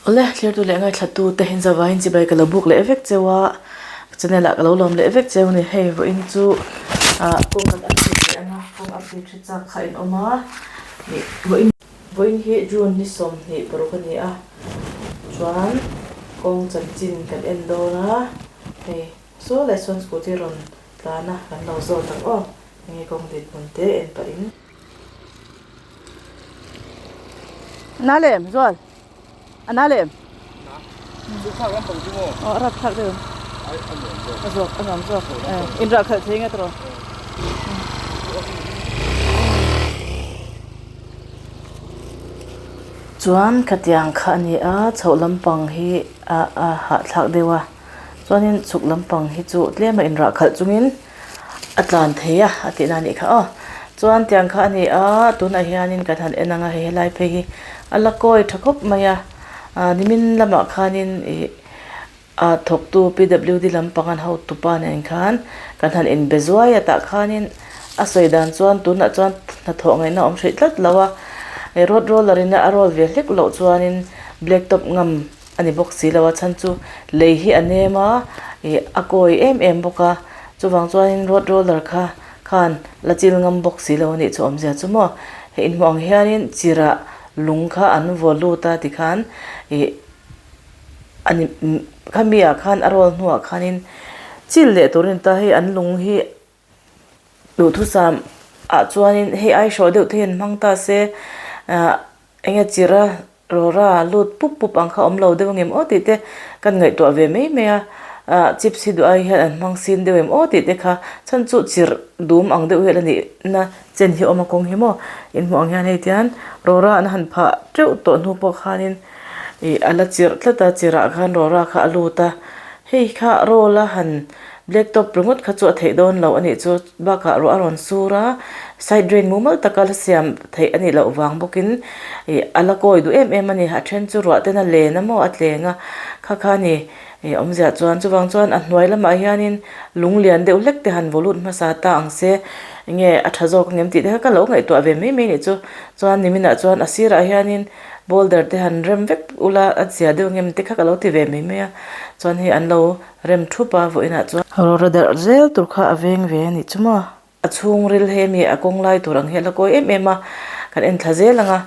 Awle, thlir leh ngaithla te hin zavaiin chibai ka lo buk leh vek cheu a, channel ah ka lo lawm leh vek cheu a ni. Hei vawiin chu ah kawng kan update leh ang a, kawng update hre chak kha in awm a, ih vawiin vawiin hi June ni 26 a ni a, chuan kawng chanchin kan en dawn a, hei saw leh sawn scooty rawn tlan a kan lo zawt ang aw, enge kawng dinhmun te en pahin. Na lem zual a na lem aw a rap thlak deuh a zawk a nuam zawk in rah khalh thei nge tawh Chuan khatiang kha a ni a chhoh lampang hi a a hahthlak deuh a chuanin chhuk lampang hi chu tlem a inrah khalh chungin. a tlan thei a a tihna a nih kha aw chuan tiang kha a ni a tunah hianin kan han en ang a hei helai phei hi a la kawi tha khawp mai a ah nimin lamah khanin ih ah thawktu P W D lampang an hotu pa nen khan kan han inbe zuai a tah khanin a sawi dan chuan tunah chuan hnathawh ngaihna a awm hrih tlat lo a road roller in a roll ve hlek loh chuanin black top ngam. a ni bawk si lo a chhan chu lei hi a nem a ih a kawi em em bawk a chuvang chuanin road roller kha khan la chil ngam bawk si lo a nih chu awmzia chu maw hei inhmuh ang hianin chirah lung kha an vaw lut a tikhan ih a ni khami ah khan a roll hnuah khanin chil leh turin ta hei an lung hi duhthusam ah chuanin hei ai hrawh deuh te hian hmang ta se ah enge chira. Rora lut pup pup ang kha awm lo deuh angem aw tih te kan ngaihtuah ve mai mai a, ah chips hi duh ai hian an hmang sin deuh em aw tih te kha chhan chu chirh dum ang deuh hi a la nih na chen hi a awm a kawng hi maw inhmuh ang hian hei tian rora an han phah teuh tawh hnu pawh khanin ih a la chirh tlat a chirh ah khan rora kha a lut a hei kha roll a han black top ringawt kha chu a theih dawn loh a nih chu. Bakah ruah a rawn sur a, side drain mumal taka la siam theih a nih loh vang bawkin ih a la kawi duh em em a ni. A then chu ruah ten a len a maw a tleng a, kha kha a ni ih awmzia chuan chuvang chuan a hnuai lamah hianin lung lian deuh hlek te han vaw lut hmasa ta ang se enge a tha zawk ang em tih te kha ka lo ngaihtuah ve mai mai a nih chu. Chuan niminah chuan a sirah hianin boulder te han rem vek ula a zia deuh ang em te kha ka lo ti ve mai mai a, chuan hei an lo Rem thup a vawiinah chuan. Rawra darh zel tur kha a veng ve a nih chu maw. A chhungril he mi a kawng lai tur ang hi a la kawi em em a, kan en thla zel ang a.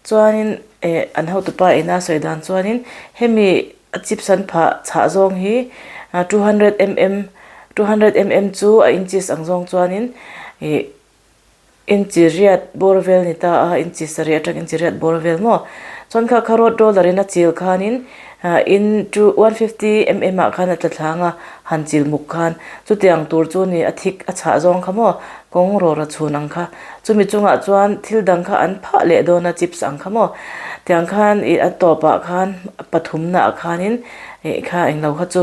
Chuanin eh an hotupa ina sawi dan chuanin hemi a chips an phah chhah zawng hi 200 mm 200 mm chu a inches ang zawng chuanin ih Inchi riat bawr vel ni ta a, inchi sarih atang inchi riat bawr vel maw? Chuan kha kha road roller in a chil khanin in two 150 mm ah khan a tla thlang a, han chil muk khan chutiang tur chu ni a thik a chhah zawng kha maw? Kawng rawra chhun ang kha. Chumi chungah chuan thil dang kha an phah leh dawn a chips ang kha maw? Tiang khan ih a tawpah khan pathumna ah khanin ih kha englo kha chu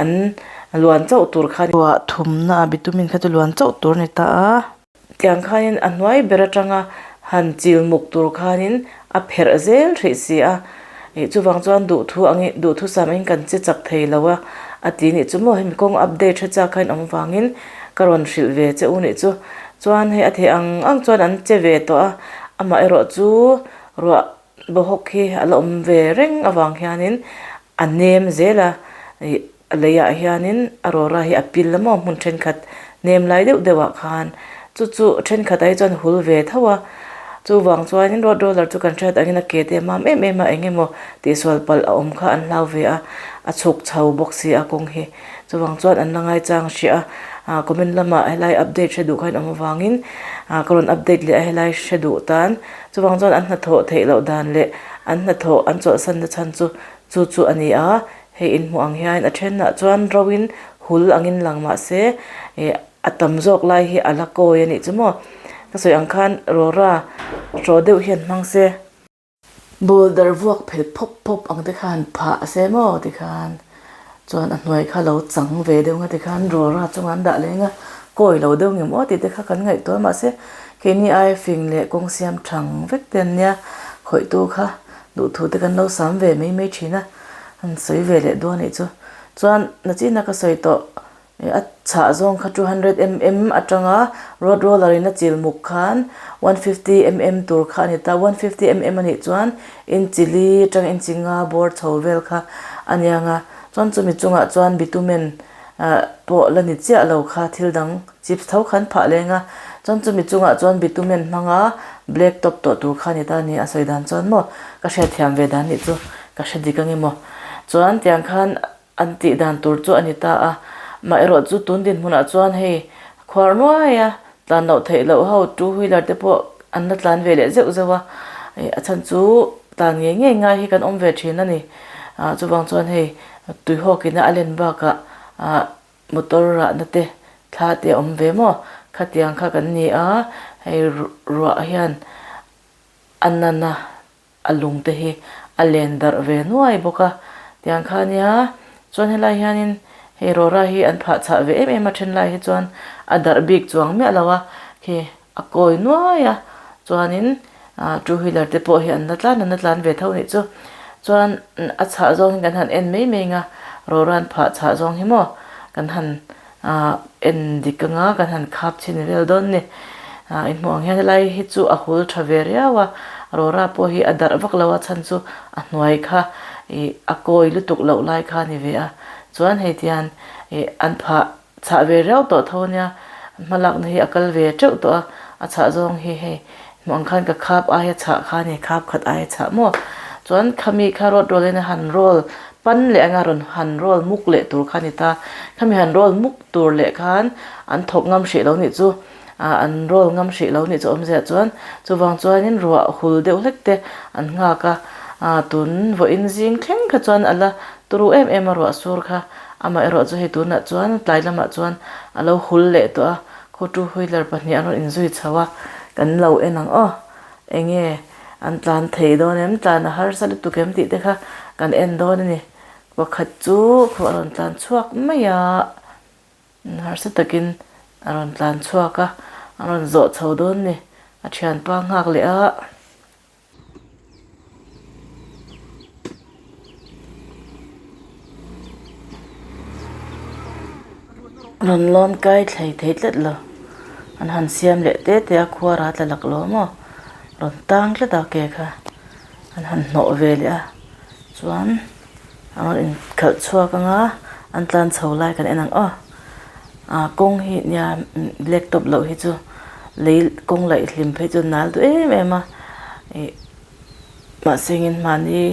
an Luan chauh tur kha ruah thumna a bitumin kha chu luan chauh tur a ni ta a. Tiang khanin a hnuai ber atanga han chil muk tur khanin a pherh zel hrih si a. Ih chuvang chuan duhthu angin duhthusam angin kan che chak thei lo a a ti nih chu maw hemi kawng update hre chak khain awm vangin ka rawn hrilh ve che u nih chu. Chuan hei a theih ang ang chuan an che ve tawh a amaherawh chu ruah Bawhawk hi a la awm ve reng avang hianin a nem zel a, ih a leiah hianin a rawra hi a pil a maw hmun thenkhat nem lai deuh deuhah khan chu chu thenkhatah hi chuan hul ve tho a, chuvang chuanin road roller chu kan hriat angin a ke te a mam em em a eng emaw tihsual palh a awm kha an hlau ve a, a chhuk chho bawk si a kawng hi chuvang chuan an la ngaichang hrih a, ah comment lamah helai update hre duh kha in awm avangin ah ka rawn update leh a helai hre duh tan. Chuvang chuan an hnathawh theih loh dan leh an hnathawh an chawlhsanna chhan chu chu chu a ni a, hei inhmuh ang hian a thenah chuan roin hul angin lang mah se ih a tam zawk lai hi a la kawi a nih chu maw. Ka sawi ang khan rawra hraw deuh hian hmang se. Boulder vuak phel phawp phawp ang te khan phah se maw tikhan. Chuan a hnuai kha lo chang ve deuh nga tikhan rawra chungah an dah leng a, kawi lo deuh ngem aw tih te kha kan ngaihtuah mahse keini ai fing leh kawng siam thang vek te an nia khawihtu kha duhthu te kan lo sam ve mai mai thin a, an sawi ve leh dawn anih chu. Chuan nachina ka sawi tawh. A chhah zawng kha 200 mm atanga road roller in a chil muk khan 150 mm tur kha a ni ta. 150 mm a nih chuan inchi li atang inchi nga bawr chho vel kha a ni ang a. Chuan chumi chungah chuan bitumen ah pawh la ni chiah lo kha thil dang chips tho kha an phah leng a. Chuan chumi chungah chuan bitumen hmanga black top tawh tur kha a ni ta a ni. A sawi dan chuan maw ka hriatthiam ve dan nih chu ka hre dik ang emaw. Chuan tiang khan An tih dan tur chu a ni ta a, mah erawh chu tun dinhmunah chuan hei khuar nuai a, tlan loh theih loh ho two wheeler te pawh an la tlan ve leh zeuh zeuh a, a chhan chu tlan ngei ngei ngai hi kan awm ve thin a ni. Chuvang chuan hei tuihawk ina a len bakah motor rahna te thla te a awm ve maw? Khatiang kha kan ni a, hei ruah hian a nana a lung te hi a len darh ve nuai bawk a tiang kha ania chuan helai hianin hei rawra hi an phah chhah ve em em a then lai hi chuan a darh bik chuang miah lo a khi a kawi nuai a chuanin ah two wheeler te pawh hi an la tlan an la tlan ve tho anih chu chuan a chhah zawng hi kan han en mai mai ang a rawra an phah chhah zawng hi maw kan han ah en dik anga kan han khap chhin vel dawn ni ah i hmuh ang hian helai hi chu a hul tha ve riau a rawra pawh hi a darh vak lo a chhan chu a hnuai kha ih a kawi lutuk loh lai kha a ni ve a chuan hei tihian ih an phah chhah ve riau tawh tho ania hmalakna hi a kal ve teuh tawh a a chhah zawng hi hei hmuh ang khan ka khap aia chhah kha a ni khap khat aia chhah maw chuan khami kha road roll in a han roll Pan leh anga rawn han roll muk leh tur kha a ni ta. Khami han roll muk tur leh khan an thawk ngam hrih lo nih chu, ah an roll ngam hrih lo nih chu awmzia chuan chuvang chuanin ruah hul deuh hlek te an nghak a, ah tun vawiin zing thleng kha chuan a la turu em em a ruah sur kha. Amaherawh chu hei tunah chuan tlai lamah chuan a lo hul leh tawh a, khaw two wheeler pahnih an rawn inzui chho a, kan lo en ang aw. Enge an tlan thei dawn em? Tlan a harsa lutuk em tih te kha kan en dawn a ni. Pakhat chu khaw a rawn tlan chhuak mai a, harsa takin a rawn tlan chhuak a, a rawn zawh chho dawn a ni. A thianpa nghak leh a. Rawn lawn kai thlei thei tlat lo. An han siam leh te te a khuar a tla lak lo maw rawn tang tlat a ke kha an han hnawh ve leh a chuan an rawn inkhalh chhuak ang a an tlan chho lai kan en ang aw ah kawng hi nia black top loh hi chu lei kawng laih hlim phei chu nal duh em em a ih mahse engin mahni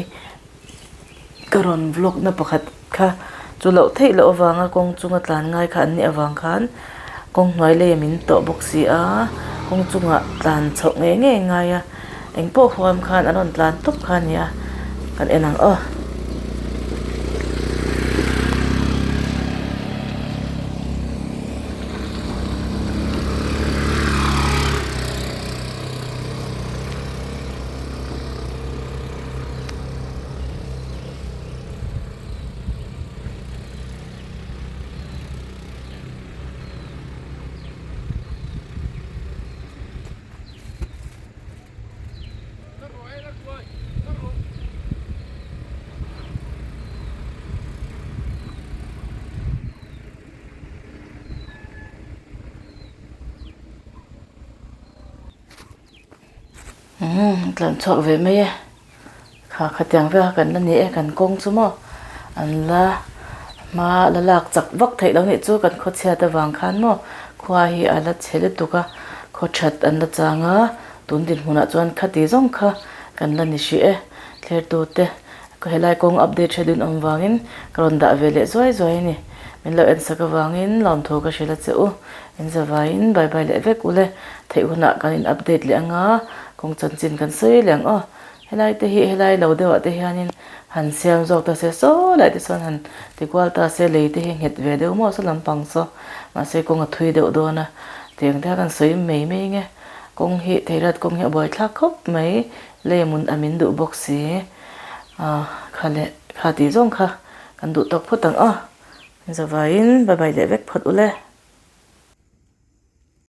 ka rawn vlog na pakhat kha chu loh theih loh avanga kawng chunga tlan ngai kha an nih avang khan kawng hnuai lei a min tawh bawk si a kawng chungah tlan chhoh ngei ngei a ngai a engpawh huam khan an rawn tlan tawp kha a ni a kan en ang aw. Umm tlan chhuak ve mai e kha khatiang vel kha kan la ni e kan kawng chu maw an la hma la lak chak vak theih loh nih chu kan khawchhiat avang khan maw khua hi a la chhe lutuk a khaw that an la chang a tun dinhmunah chuan khati zawng kha kan la ni hrih e thlertu te helai kawng update hre dun awm vangin ka rawn dah ve leh zuai zuai a ni min lo en sak avangin lawmthu ka hrilh a che u. In zavaiin bye bye leh vek ule, theih hunah kan in update leh anga kawng chanchin kan sawi leh ang aw. Helai te hi helai lo deuhah te hianin han siam zawk ta se saw lai te chuan han ti kual ta se lei te hi nghet ve deuh maw saw lampang saw mahse kawng a thui deuh dawn a tiang te kha kan sawi mai mai nge kawng hi theirat kawng hi a buaithlak khawp mai lei mun a min duh bawk si ah kha leh kha tih zawng kha kan duh tawk phawt ang aw. Zavaiin bye bye leh vek phawt ule.